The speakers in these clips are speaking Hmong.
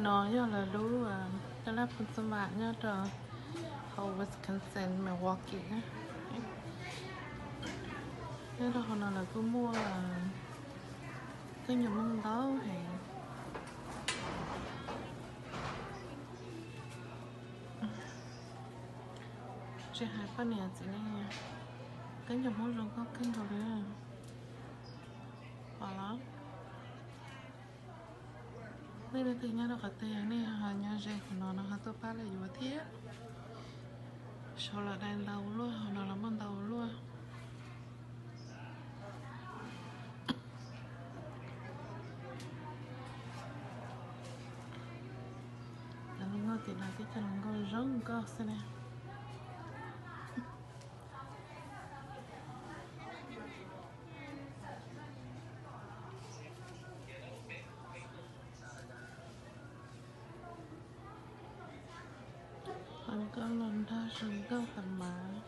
No yog lawv lub taj laj phoo xab vam nyob rau hauv Wisconsin, Milwaukee na. Nyob rau hauv no lawv kuj muaj khaub ncaws Hmoob ntau heev. Tsis hais poj niam txiv neej, khaub ncaws Hmoob zoo nkauj kawg nkaus li. Pom los? Nej leej twg nyob rau qhov twg, yog nej ho nyob ze qhov no no ho tuaj pab lawv yuav thiab. Saud los dai ntau ua luaj, hauv no los muaj ntau ua luaj. Cov hluas nkauj tim no tib co hluas nkauj zoo nkauj xwb na. Hluas nkauj los nrog zoo nkauj tas mas.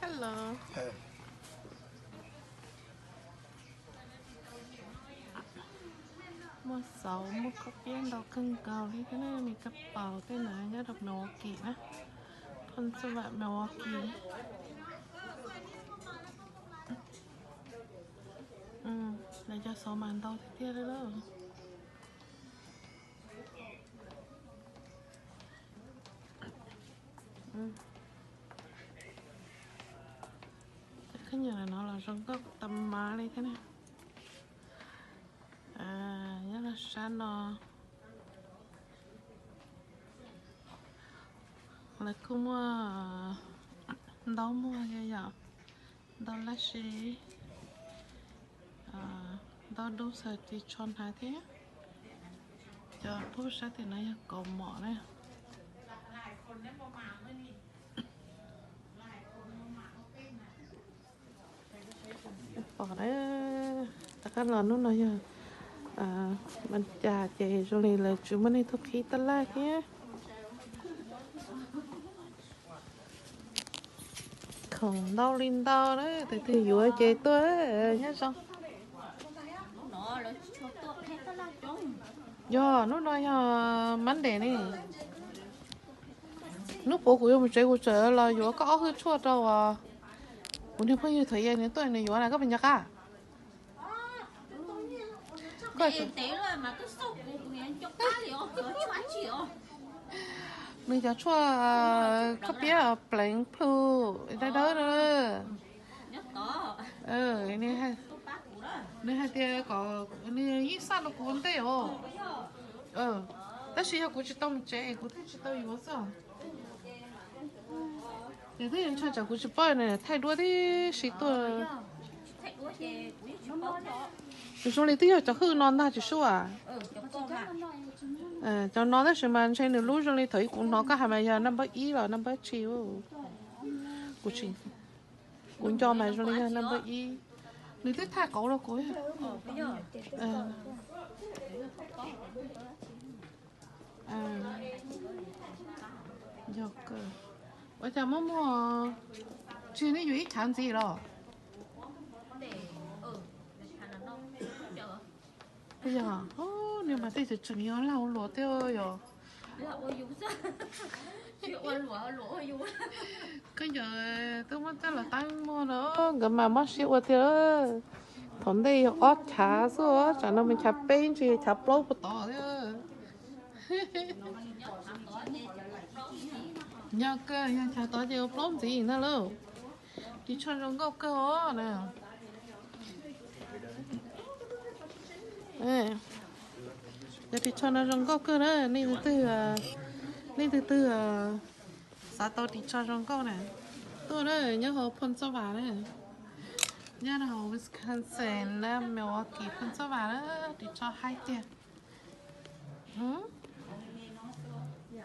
Hello. Muaj xauv, muaj khaub piab ntau kawg nkaus li thiab na, me kab paus tej ntawd nyob rau Milwaukee na, phoo xab vam Milwaukee. Lawv cov xauv mas ntau tiag tiag li lawm. Cov khaub ncaws no los zoo nkauj tas mas li thiab na. Nyob rau sab no lawv kuj muaj ntau muag yom, ntau lab si, ntau dub xaws ris tsho hnav thiab. Cov pub sab tim no yog kaus mom na. Pom na, rov qab los hnub no yog mas cas ces zoo li lawv tsis muaj neeg tuaj qhib tab laj thiab. Khoom ntau li ntau na, tus twg yuav ces tuaj nyob zoo. Yog hnub no yog Monday ne. Hnub puav kuv yuav mus tsev kuv txawm los yuav koj ob hwj tshuaj rau kuv niag phooj ywg thaum ub nws tuaj nws yuav na, koj puas nco qab? Nws cov tshuaj khaub piab pleev plhu dawb dawb. Nws hais tias kom nws yeej xa rau kuv ua ntej os. Tab sis yog kuv tsis tau mus tsev es kuv thiaj tsis tau yuav xwb. Nws twb yuav ntshe tsam kuv tsis paub nws thaij duab tib si tuaj. Zoo li twb yog cov hwj no ntag tsis sub as. Cov no tab sis mas ntshe nws lub zoo li thaum ub kuv hnov koj hais mas yog naj npawb ib los naj npawb tsis. Kuv nco mas zoo li yog naj npawb ib. Nws twb thaij kauv rau kuv. Yog kawg. Ua cas muaj muag, tsis nej yuav ib chav ntxiv los? Yog, niag mas tej tseem yog lag ua luam thiab yog. Koj yog twb muab tej los teeb muag no, nkawd mas mob siab ua tiag. Thaum ntej yog ob chav xwb, tsam no mas chav peb ntsis, chav plaub puag tod thiab. Yog kawg, yog chav tod ces ua plaub ntxiv ntag lauj. Ris tsho zoo nkauj kawg os na. Cov ris tsho no zoo nkauj kawg na, nej leej twg, nej leej twg xav tau ris tsho zoo nkauj na, tuaj na, nyob hauv Pennsylvania na, nyob hauv Wisconsin na, Milwaukee, Pennsylvania na, ris tsho haib tiag.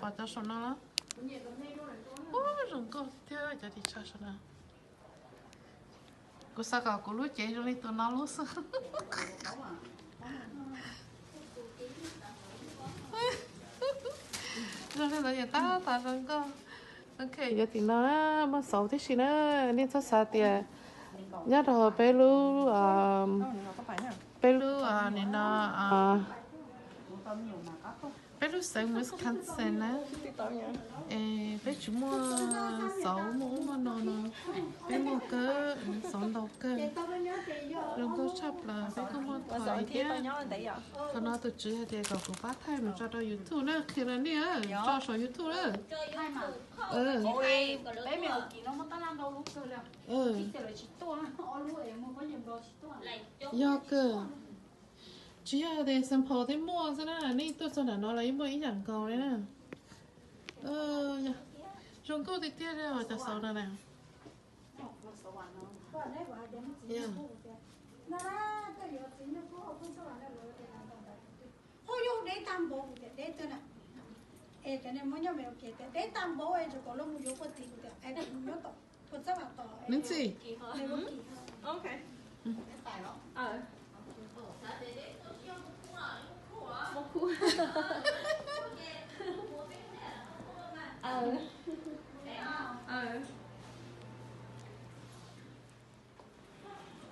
Pom cov saum no los, ub, zoo nkauj thiab cov ris tsho saum no. Kuv xav kom kuv lub cev zoo li tus no lub xwb. Zoo li ntawd ces tab tom zoo nkauj. Ok, yog tim no muaj xauv tib si na, nej txhob xav tias Nyob rau peb lub, peb lub nim no, peb lub xeev Wisconsin na, es peb tsis muaj xauv muaj ub muaj no no, peb muaj kawg, xauv ntau kawg. Zoo nkauj tshaj plaws, peb kuj muaj tho thiab. Qhov no tus tswv hais tias kom kuv pab thaij mus tso rau YouTube na, qhia rau nej tso saum YouTube na. Yog kawg. Tsis yog tias sample thiab muaj xwb na, nej tuaj txog nram no los yeej muaj ib yam nkaus li na. Zoo nkauj tiag tiag li os cov xauv no na. Neb ntxim.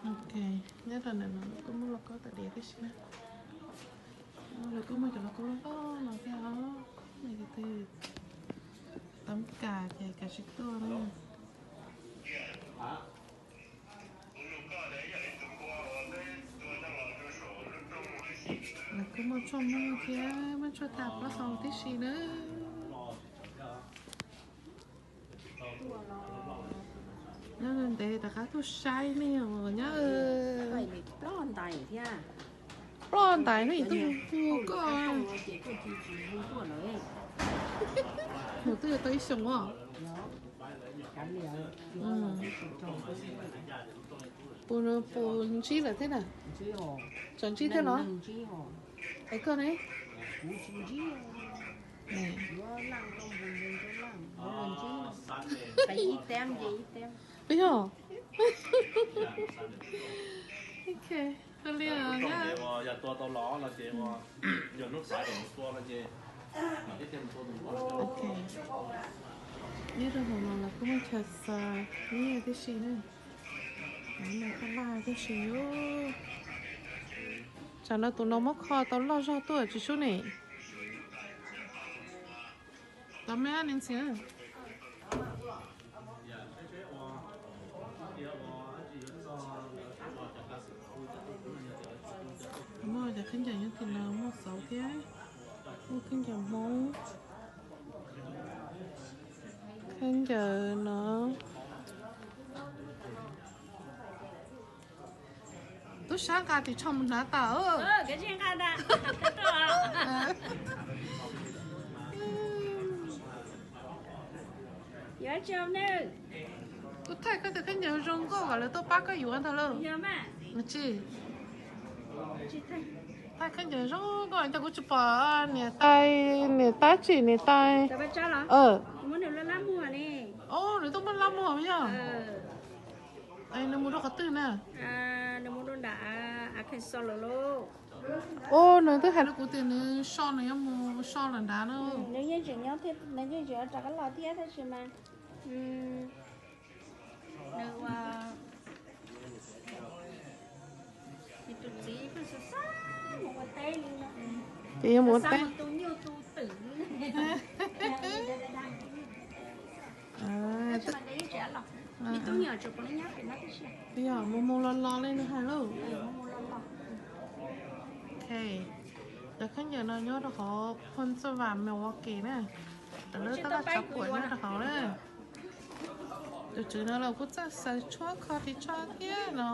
Ok, nyob rau ntawm no kuj muaj lauj kaub tawm diav tib si na. Lawv kuj muaj cov lauj kaub loj loj no thiab os. Nej tus twg tau kam ces kav tsij tuaj na. Lawv kuj muaj tshuaj mog thiab muaj tshuaj tag plaub hau tib si na. Nyob ntev rov qab tuaj saib nej os nyob. Ploj ntais ne ib tug hu koj. Mus twb yuav tau ib xyoos os. Puas, puas ntsib lawm thiab na? Tseem ntsib thiab los? Es koj ne? Puas yog? Ok, ua li os. Ok, nyob rau hauv no los kuj muaj chaw xa nyiaj tib si na. Nyiaj taj laj tib si. Tsam no tus no muab kho tau loj zog tuaj tsis sub ne. Tau me ni ntxhw. Muaj cov khaub ncaws nyob tim no muaj xauv thiab, muaj khaub ncaws Hmoob, khaub ncaws no. Tub sab nqa tis tsho mus hnav tas. Kuv thaij koj tus khaub ncaws zoo nkauj kom lawv tuaj pab koj yuav ntag lauj. Tsis, thaij khaub ncaws zoo nkauj ntag, kuv tsis pom niam tais, niam tab tsim niam tais. Nws tuaj muaj lab muag yog. Nws mus rau qhov twg na? Ub, nws twb hais rau kuv tias nws so, nws yuav mus so lawm nrad na. Ces yuav mus teb. Yog mus mus los los li nws hais lauj. Ok, cov khaub ncaws no nyob rau hauv Pennsylvania, Milwaukee na. Lawv tab laj tsav puam nyob rau hauv na. Tus tswv no los kuj txawj xaws tshuab kho ris tsho thiab no.